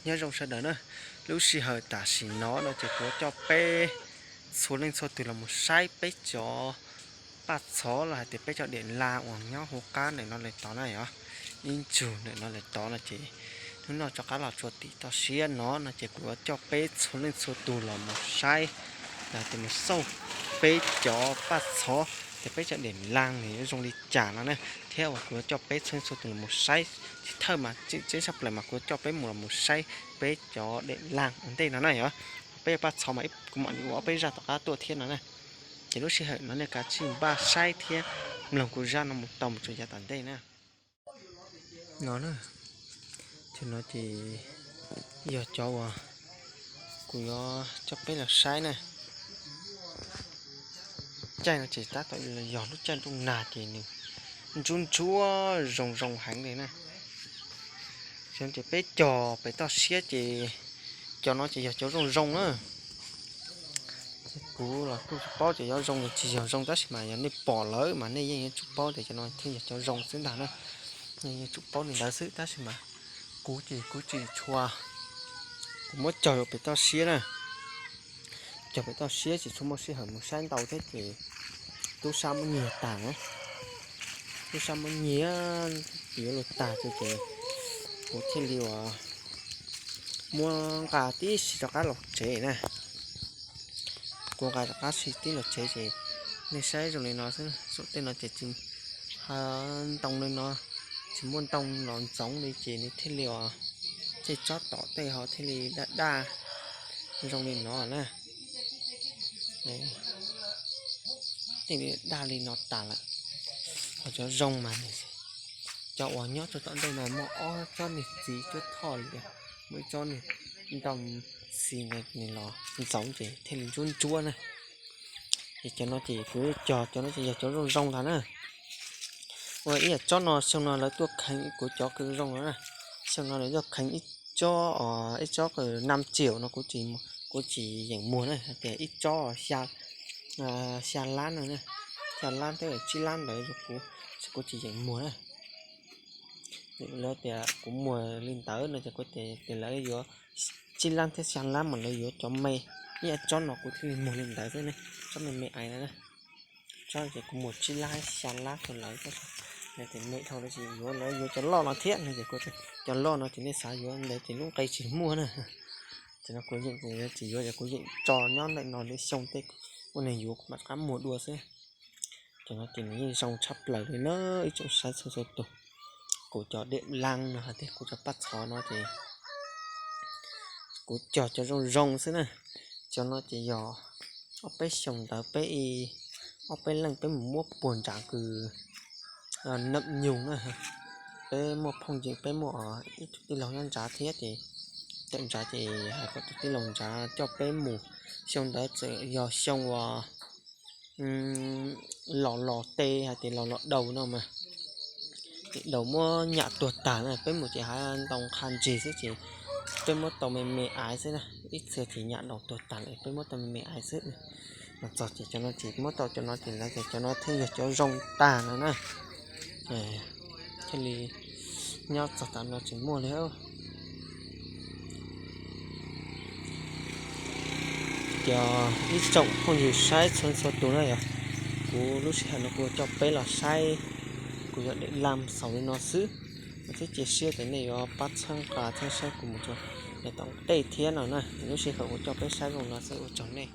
Nyob zoo sawv daws na, lub sij hawm tam sim no no ces kuv yuav coj peb txhua leej txhua tus los mus saib peb cov paj txhov los hais tias peb cov dej laj uas nyob hauv qab ntawm no lawm tod na yom, ib ntsug ntawm no lawm tod no ces hnub no rov qab los txog tim toj siab no no ces kuv yuav coj peb txhua leej txhua tus los mus saib, los tias mus xauj peb cov paj txhov tias peb cov dej laj nws yuav zoo li cas no na, thiab uas kuv yuav coj peb txhua leej txhua tus los mus saib, tsis thawj mas tseeb tshaj plaws mas kuv yuav coj peb mus los mus saib peb cov dej laj ua ntej no na yom. Peb cov paj txhov mas kuv mam li ua ob peb zaj tom qab tuaj thiab no na. Ces lub sij hawm no nej kav tsij npaj saib thiab mloog kuv zaj no mus tau mus txog yav tom ntej na. No na, cov no ces yog cov uas kuv yuav coj peb los saib na. Caij no ces tab tom yog lub caij ntuj nag ces nws ntsuab ntsuab zoo zoo heev li na. Cov no ces peb cog pem toj siab ces cov no ces yog cov zoo zoo na. Kuv los kuj tsis paub tias yog zoo los tsis yog zoo tab sis mas yog nej pom lawm mas nej yeej yuav tsum paub tias cov no thiaj yog cov zoo xwb ntag na. Nej yuav tsum paub li ntawd xwb tab sis mas kuv ces kuv tsis tshua, kuv muab cog pem toj siab na. Cog pem toj siab ces tsis muaj sij hawm mus saib ntau thiab ces tub sab muab nyiag tag na. Tub sab muab nyiag yuav luag tag ces kuv thiaj li uas muab nqa tib si rov qab los tsev na. Kuv nqa rov qab si tib los tsev ces nej saib zoo li no xwb, saum tej no ces tsis, ntoo li no tsis muaj ntoo los ntxoov li ces nws thiaj li uas tej tsob tom tej ho thiaj li daj daj zoo li no na. Thiaj li daj li no tas lawm. Ho cov zoo mas cov uas nyob rau tom ntej no muaj ob tsob niag txiv cuab thoj li, muaj ib tsob niag ntoo xis nws los ntxoov ces thiaj li ntsuab ntsuab na. Ces cov no ces kuv cog cov no ces yog cov zoo zoo ntag na. Ua ib yam tsob no xyoo no lawv tuaj kheev kuv cov kws zoo no na. Xyoo no lawv tuaj kheev ib tsob, ib tsob kws năm triệu no kuv tsis, kuv tsis yeem muag na, hais tias ib tsob xya lab no, xya lab thiab tsib lab ntawd kuv, kuv tsis yeem muag na. Lawv tias kuv muag li ntawd no ces kuv tias lawv yuav tsib lab thiab xya lab mas lawv yuav cov me, ib yam tsob no kuv thiaj li muag li ntawd xwb ne, tsob me me ais no na. Tsob ces kuv muag tsib lab xya lab rau lawv, lawv tias me dhau lawv tsis yuav, lawv yuav cov loj no thiab no ces kuv tias cov loj no ces nej xav yuav ntawd ces lub nqe tsis muaj na. Ces no kuv yeej tsis yuav ces kuv yeej tso nyob ntawm no li xyoo tej ua neeg yuav kuv mam rov qab muag dua xwb. Cov no ces nws yeej zoo tshaj plaws li na ib tsoom saib txhua txhua tus. Kuv cov dej laj no hais tias kuv cov paj txhov no ces kuv cog cov zoo zoo xwb na. Cov no ces yog ob peb xyoos ntawd peb, ob peb leej peb mus muab puag nrad kws Nab Nyoog na. Peb muaj phooj ywg peb muaj ib tug tij laug nyob nrad thiab ces tawm nrad ces hais kom tus tij laug nrad coj peb mus. Xyoo ntawd txawm yog xyoo uas los los tes hais tias los los daus no mas, ces daus muab nyam tuag tag na, peb mus ces hav ntoo qha ntsig xwb ces peb muab tau me me aiv xwb na, ib txhia ces nyam daus tuag tag lawm peb muab tau me me aiv xwb. Los txog ces cov no ces muab tau cov no ces lawv tias cov no thiaj yog cov zoo tag no na. Thiaj li nyob txog tav no tsis muaj li. Ces ib tsoom phooj ywg saib txhua txhua tus na yom, kuv lub sij hawm no kuv coj peb los saib kuv cov dej laj xaus li no xwb. Kuv thiab cia siab tias nej yuav pab txhawb nqa thiab saib kuv mus txog yav tom ntej thiab no na. Lub sij hawm kuv coj peb saib zoo no xwb, ua tsaug nej.